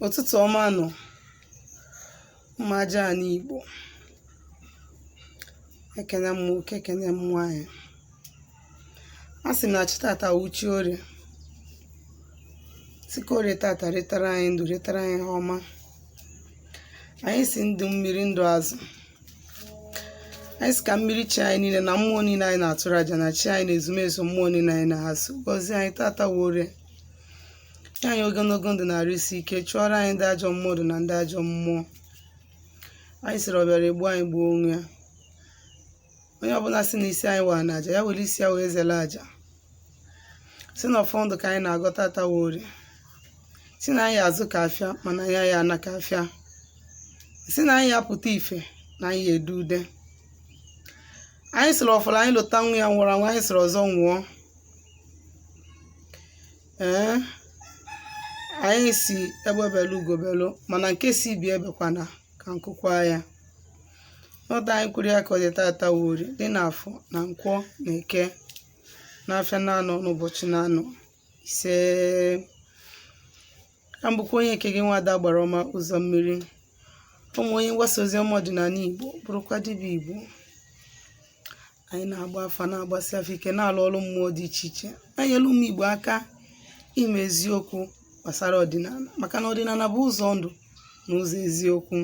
Ụtụtụ ọma nụ, ụmụ aja ala Igbo. Ekene m nwoke, ekene m nwaanyị. A sị m na chi tata wụ chi orie. Sị ka orie tata retara anyị ndụ, retara anyị ihe ọma. Anyị si ndụ mmiri, ndụ azụ. Anyị sị ka mmiri chi anyị niile na mmụọ niile anyị na-atụrụ aja na chi anyị na ezumezu mmụọ niile anyị na ha so gọzie anyị tata wụ orie. Nye anyị ogologo ndụ na arụ isi ike, chụọrọ anyị ndị ajọ mmadụ na ndị ajọ mmụọ. Anyị sịrị ọ bịara egbu anyị gbuo onwe ya. Onye ọbụla si na isi anyị wara na aja, ya were isi ya wee zere aja. Si na ọfọ ndụ ka anyị na-agọ tata wụ orie. Si na anyị azụ ka afịa, mana anyị ya ana ka afịa. Si na anyị apụta ife na anyị edu ude. Anyị sịrị ọfọrọ anyị lụta nwa ya nwụrụ anwụ, anyị sịrị ọzọ nwụọ. Ee, anyị si egbe belu ugo belu, mana nke si ibe ebekwana ka nku kwaa ya. N'ọta anyị kwuru ya ka ọ dị tata wụ orie dị n'afọ na nkwọ na eke n'afịa na-anọ n'ụbọchị na-anọ. Ise, ka m bụkwa onye nke gị, nwaada gbara ọma ụzọ mmiri, ụmụ onye mgbasa ozi ọma ọdịnala Igbo, bụrụkwa dibịa Igbo. Anyị na-agba afa, na-agbasi afa ike, na-alụ ọrụ mmụọ dị iche iche, na-enyere ụmụ Igbo aka ime eziokwu gbasara ọdịnala, maka na ọdịnala bụ ụzọ ndụ na ụzọ eziokwu.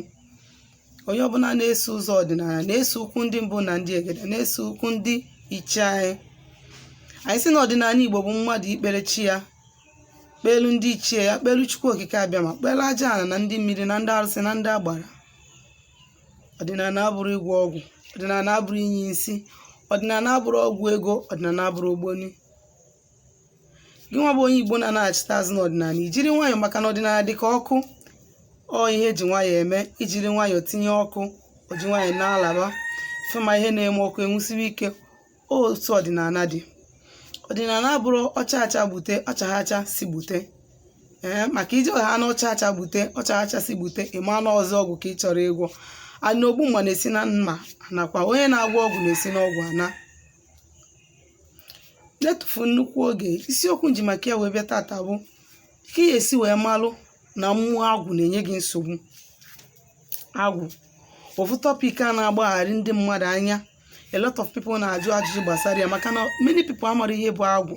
Onye ọbụla na-eso ụzọ ọdịnala na-eso ụkwụ ndị mbụ na ndị egede, na-eso ụkwụ ndị ichie anyị. Anyị sị na ọdịnala Igbo bụ mmadụ ikpere chi ya, kpelu ndị ichie ya, kpelu Chukwu Okike abịa ma kpelu aja ala na ndị mmiri na ndị arụsị na ndị agbara. Ọdịnala abụrụ ịgwọ ọgwụ, ọdịnala abụrụ inye nsị, ọdịnala abụrụ ọgwụ ego, ọdịnala abụrụ ogboni. Gị nwa bụ onye Igbo na-anaghachite azụ n'ọdịnala, ijiri nwayọọ, maka na ọdịnala dị ka ọkụ. Ọ ihe eji nwayọọ eme. Ijiri nwayọọ tinye ọkụ, o ji nwayọọ na-alaba ife, ma ihe na-eme ọkụ enwusiwe ike. Otu ọdịnala dị, ọdịnala abụrụ ọcha acha gbute, ọcha acha si gbute. Ee, maka ije ọha na ọcha acha gbute, ọcha acha si gbute, ịma na ọzọ ọgwụ ka ị chọrọ ịgwọ. Ana ogbu mma na-esi na mma, nakwa onye na-agwọ ọgwụ na-esi n'ọgwụ ana. Na-etufu nnukwu oge, isiokwu nji maka ya wee bịa tata bụ ka ị esi wee malụ na mmụọ agwụ na-enye gị nsogbu. Agwụ, ofu topic a na-agbagharị ndị mmadụ anya. A lot of people na-ajụ ajụjụ gbasara ya, maka na many people amara ihe bụ agwụ.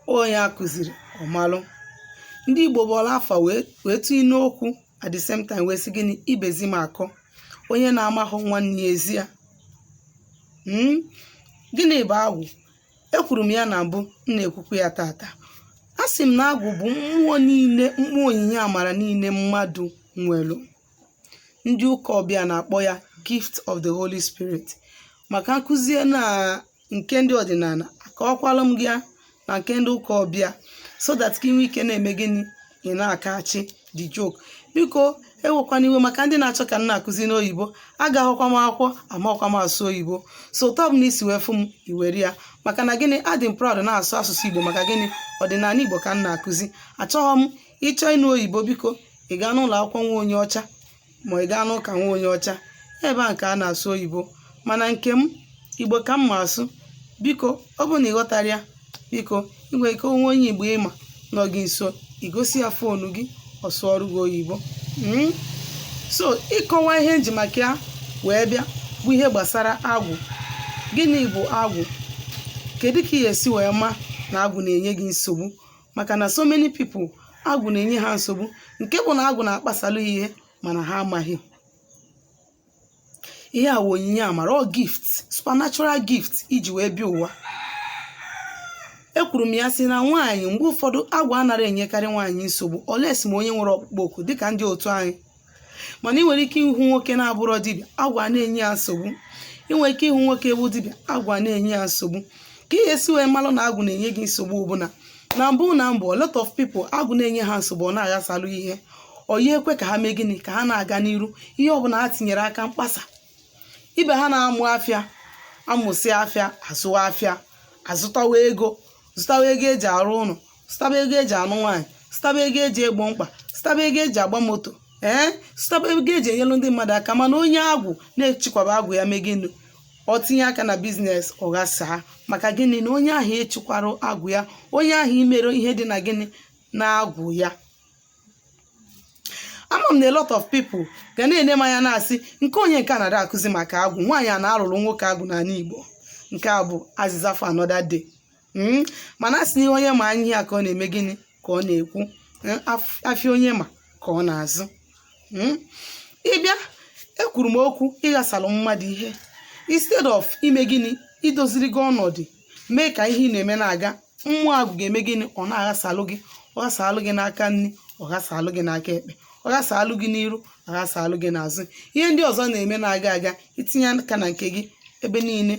Onye a kụziri ọmalụ. Ndị Igbo bọọlụ afa wee tụnye n'okwu at the same time, wee sị gịnị? Ibezi m akọ onye na-amahụ nwanne ya ezi ya. Gịnị bụ agwụ? Ekwuru m ya na mbụ, m na-ekwukwu ya tata. A sị m na agwụ bụ mmụọ niile, mmụọ onyinye amara niile mmadụ nwere. Ndị ụka ọbịa na-akpọ ya gift of the Holy Spirit. Maka nkụzie na nke ndị ọdịnala, akọwakwala m gị ya na nke ndị ụka ọbịa, so that ka ị nwee ike na-eme gịnị? Ị na-akachi the joke. Biko ewekwana iwe maka ndị na-achọ ka m na-akụzi n'oyibo. Agaghịkwa m akwụkwọ, amakwa m asụ oyibo. So ụtọ ọbụla isi wee fụ m, iwere ya. Maka na gịnị? Adị m proud na-asụ asụsụ Igbo. Maka gịnị? Ọdịnala Igbo ka m na-akụzi. Achọghị m ịchọ ịnụ oyibo. Biko, ị gaa n'ụlọ akwụkwọ nwa onye ọcha, ma ị gaa n'ụka nwa onye ọcha, ebe a nke a na-asụ oyibo. Mana nke m, Igbo ka m ma asụ. Biko, ọ bụrụ na ị ghọtara ya, biko, ị nwere ike onwe onye Igbo ịma nọ gị nso, igosi ya phone gị, ọ sụọrụ gị oyibo. So ịkọwa ihe nji maka ya wee bịa bụ ihe gbasara agwụ. Gịnị bụ agwụ? Kedu ka ị ga-esi wee ma na agwụ na-enye gị nsogbu? Maka na so many people, agwụ na-enye ha nsogbu, nke bụ na agwụ na-akpasalụ ha ihe, mana ha amaghị. Ihe a wụ onyinye amara, ọ gift, supernatural gift iji wee bịa ụwa. Ekwuru m ya sị na nwaanyị, mgbe ụfọdụ agwụ anaghị enyekarị nwaanyị nsogbu, unless ma onye nwere ọkpụkpọ oku dịka ndị otu anyị. Mana ị nwere ike ịhụ nwoke na-abụrọ dibịa, agwụ a na-enye ya nsogbu. Ị nwere ike ịhụ nwoke bụ dibịa, agwụ a na-enye ya nsogbu. Ka ihe esi wee malụ na agwụ na-enye gị nsogbu bụ na mbụ na mbụ, a lot of people, agwụ na-enye ha nsogbu, ọ na-aghasalụ ihe, ọ ya ekwe ka ha mee gịnị? Ka ha na-aga n'iru. Ihe ọbụla ha tinyere aka, mkpasa. Ibe ha na-amụ afịa, amụsị afịa, azụwa afịa, azụtawa ego, zụtawa ego eji arụ ụlọ, zụtaba ego eji anụ nwaanyị, zụtaba ego eji egbo mkpa, zụtaba ego eji agba moto, ee, zụtaba ego eji enyelu ndị mmadụ aka. Mana onye agwụ na-echikwaba agwụ ya, mee gịnị? Ọ tinye aka na business, ọ ghasaa. Maka gịnị? Na onye ahụ echikwara agwụ ya, onye ahụ imere ihe dị na gịnị Na-agwụ ya. Ama m na a lot of people ga na-ene m anya na-asị, nke onye nke a na-ada akụzi maka agwụ, nwaanyị a na-alụrụ nwoke agwụ n'ala Igbo. Nke a bụ azịza for another day. Mana a sị na ihe onye ma anya ya ka ọ na-eme gịnị ka ọ na-ekwu. Afịa onye ma ka ọ na-azụ. Ịbịa, ekwuru m okwu ịghasalụ mmadụ ihe instead of ime gịnị, idoziri gị ọnọdụ, mee ka ihe ị na-eme na-aga. Mmụọ agwụ ga-eme gịnị? Ọ na-aghasalụ gị. Ọ ghasalụ gị n'aka nri, ọ ghasalụ gị n'aka ekpe, ọ ghasalụ gị n'iru, ọ ghasalụ gị n'azụ. Ihe ndị ọzọ na-eme na-aga aga, itinye aka na nke gị, ebe niile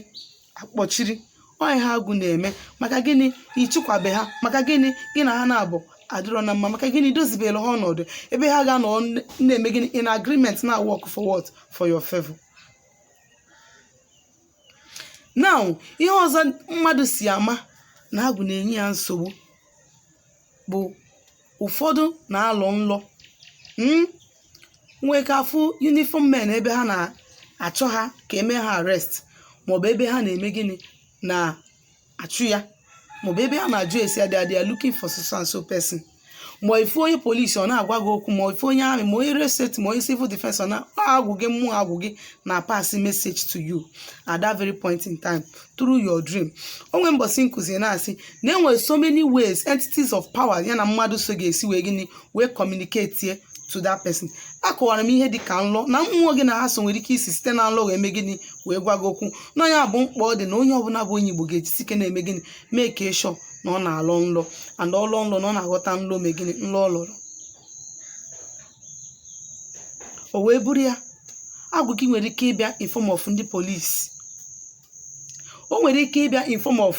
akpọchiri. Ọ ihe agwụ na-eme. Maka gịnị? Ịchụkwabe ha. Maka gịnị? Gị na ha na-abụ adịrọ na mma. Maka gịnị? Dozibere ha ọnọdụ ebe ha ga-anọ na-eme gịnị? In agreement na work for what? For your favor. Now, ihe ọzọ mmadụ si ama na agwụ na-enye ya nsogbu bụ ụfọdụ na-alọ nlọ, nwee ka afụ uniform men ebe ha na-achọ ha ka eme ha arrest, maọbụ ebe ha na-eme gịnị, na-achụ ya, maọbụ ebe ha na-ajụ esi adị adị ya, looking for so and so person, ma ifu onye polisi ọ na-agwa gị okwu, ma ifu onye army, ma onye restate, ma onye civil defense, ọ na agwụ gị, mmụọ agwụ gị na pass message to you at that very point in time through your dream. Onwe mbọsị nkụzi na-asị na enwere so many ways entities of power ya na mmadụ so ga-esi wee gịnị, wee communicate to that person. Akọwara m ihe dị ka nlọ, na mmụọ gị na ha so nwere ike isi site na nlọ wee mee gịnị, wee gwa gị okwu. N'onye bụ mkpa ọ dị na onye ọbụla bụ onye Igbo ga-ejisi ike na-eme gịnị, mee ka ịshọ na ọ na-alọ nlọ, and ọlọ nlọ na ọ na-aghọta nlọ, mee gịnị, nlọ ọ lọrọ. O wee bụrụ ya, agwụ gị nwere ike ịbịa in form of ndị polisi, o nwere ike ịbịa in form of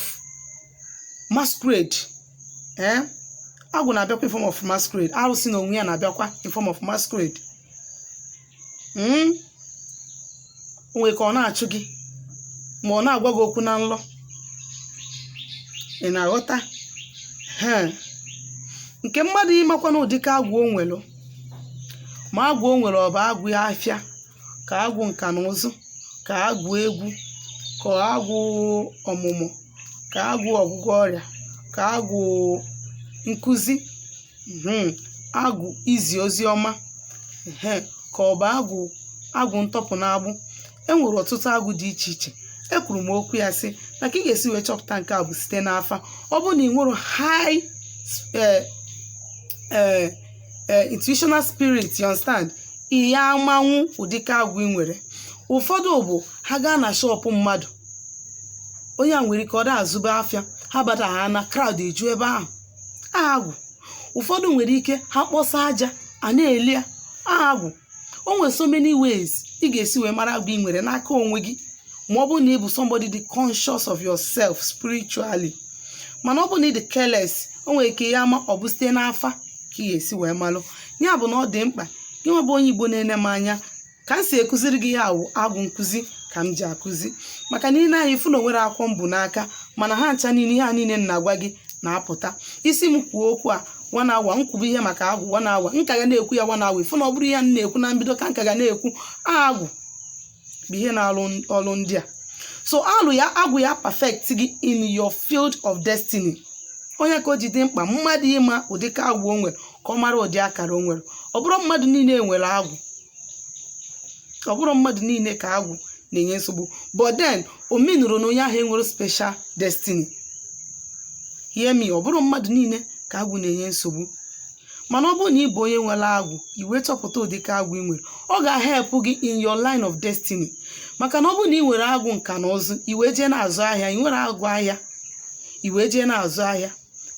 masquerade. Ee, agwụ na-abịakwa in form of masquerade. Arụsị na onwe ya na-abịakwa in form of masquerade. O nwere ka ọ na-achụ gị, ma ọ na-agwa gị okwu na nlọ. Ị na-aghọta? He nke mmadụ ịmakwa na ụdịka agwụ o nwere, ma agwụ o nwere, ọ bụ agwụ afịa, ka agwụ nka na ụzụ, ka agwụ egwu, ka agwụ ọmụmụ, ka agwụ ọgwụgwọ ọrịa, ka agwụ nkụzi, agwụ izi ozi ọma, ehe, ka ọ bụ agwụ ntọpụ na agbụ. E nwere ọtụtụ agwụ dị iche iche. Ekwuru m okwu ya sị na ka ị ga-esi wee chọpụta nke a bụ site n'afa. Ọ bụrụ na ị nwere high intuitional spirit, you understand, ị ya amanwụ ụdịka agwụ ị nwere. Ụfọdụ bụ ha gaa na shop mmadụ, onye a nwere ike ọ da azụba afịa, ha bata ha na crowd eju ebe ahụ, agwụ. Ụfọdụ nwere ike ha kpọsa aja a na-eli ya, agwụ. O nwere so many ways ị ga-esi wee mara agwụ ị nwere n'aka onwe gị, ma ọ bụrụ na ị bụ somebody dị conscious of yourself spiritually. Mana ọ bụrụ na ị dị careless, o nwere ike ya ama. Ọ bụ site n'afa ka ị ga-esi wee malụ ya. Bụ na ọ dị mkpa gị nwa bụ onye Igbo na-ene m anya ka m si ekụziri gị ihe awụ agwụ nkụzi ka m ji akụzi, maka na ị na-anya ifu na onwere akwụkwọ mbụ n'aka, mana ha ncha niile, ihe a niile m na-agwa gị na-apụta. Isi m kwuo okwu a one hour, nkwubu ihe maka agwụ one hour, nka ga na-ekwu ya one hour. Ifu na ọ bụrụ ihe m na-ekwu na mbido ka nka ga na-ekwu. Agwụ bụ ihe na-alụ ọrụ ndị a. So alụ ya, agwụ ya perfect gị in your field of destiny. Onye ka o ji dị mkpa mmadụ ịma ụdịka agwụ o nwere, ka ọ mara ụdị akara o nwere. Ọ bụrụ mmadụ niile nwere agwụ, ọ bụrụ mmadụ niile ka agwụ na-enye nsogbu, but then o minụrụ na onye ahụ enwere special destiny. Hear me, ọ bụrụ mmadụ niile ka agwụ na-enye nsogbu, mana ọ bụrụ na ị bụ onye nwere agwụ, i wee chọpụta ụdịka agwụ ị nwere, ọ ga-help gị in your line of destiny. Maka na ọ bụrụ na ị nwere agwụ nka na ụzụ, i wee jee na-azụ ahịa, ị nwere agwụ ahịa, i wee jee na-azụ ahịa,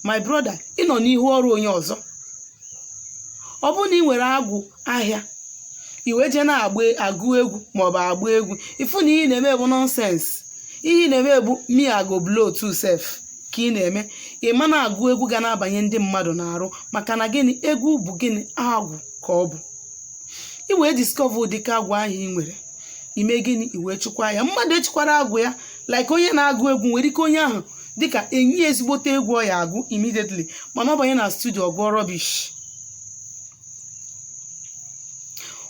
my brother, ị nọ n'ihu ọrụ onye ọzọ. Ọ bụrụ na ị nwere agwụ ahịa, i wee jee na-agba agụ egwu maọbụ agba egwu, ifu na ihe ị na-eme bụ nonsense. Ihe ị na-eme bụ me I go blow too sef ka ị na-eme. Ị ma na-agụ egwu ga na-abanye ndị mmadụ n'arụ. Maka na gịnị? Egwu bụ gịnị? Agwụ ka ọ bụ. I wee discover ụdịka agwụ ahụ ị nwere, ime gịnị? I wee chụkwa ya. Mmadụ echukwara agwụ ya, like onye na-agụ egwu, nwere ike onye ahụ dịka enyi ezigbote egwu ọ ya agụ immediately, mana ọ banye na studio, ọ gụọ rubbish.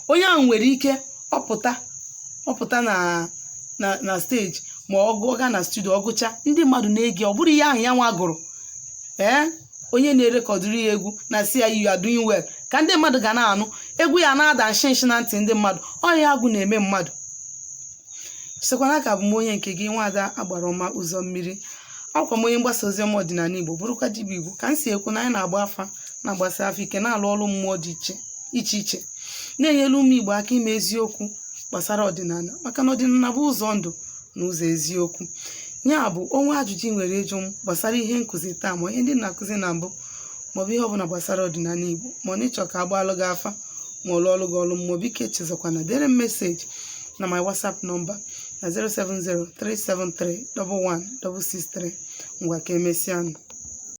Onye ahụ nwere ike ọpụta na stage, ma ọ gụọ gaa na studio, ọ gụcha, ndị mmadụ na-ege, ọ bụrụ ihe ahụ ya nwa gụrụ. Ee, Onye na-erekọdụrụ ya egwu na si ya, "You are doing well," ka ndị mmadụ ga na-anụ egwu ya na-ada nshi nshi na ntị ndị mmadụ. Ọ ya agwụ na-eme mmadụ. Sịkwana aka bụ m onye nke gị, nwaada agbara ọma ụzọ mmiri, akwa m onye mgbasa ozi ọma ọdịnala Igbo, bụrụkwa dibịa Igbo. Ka m si ekwu na anyị na-agba afa, na-agbasa afọ ike, na-alụ ọrụ mmụọ dị iche iche iche, na-enyere ụmụ Igbo aka ime eziokwu gbasara ọdịnala, maka na ọdịnala bụ ụzọ ndụ na ụzọ eziokwu. Ya bụ, onwe ajụjụ ị nwere ịjụ m gbasara ihe nkụzi taa, ma ihe ndị na-akụzi na mbụ, maọbụ ihe ọbụla gbasara ọdịnala Igbo, ma ọ na ịchọ ka agbalụ gị afa, ma ọ lụọ ọlụ gị ọlụ mmụọ, biko echezọkwana dere m message na my WhatsApp number na 07037311663. Ngwa, ka emesịanụ.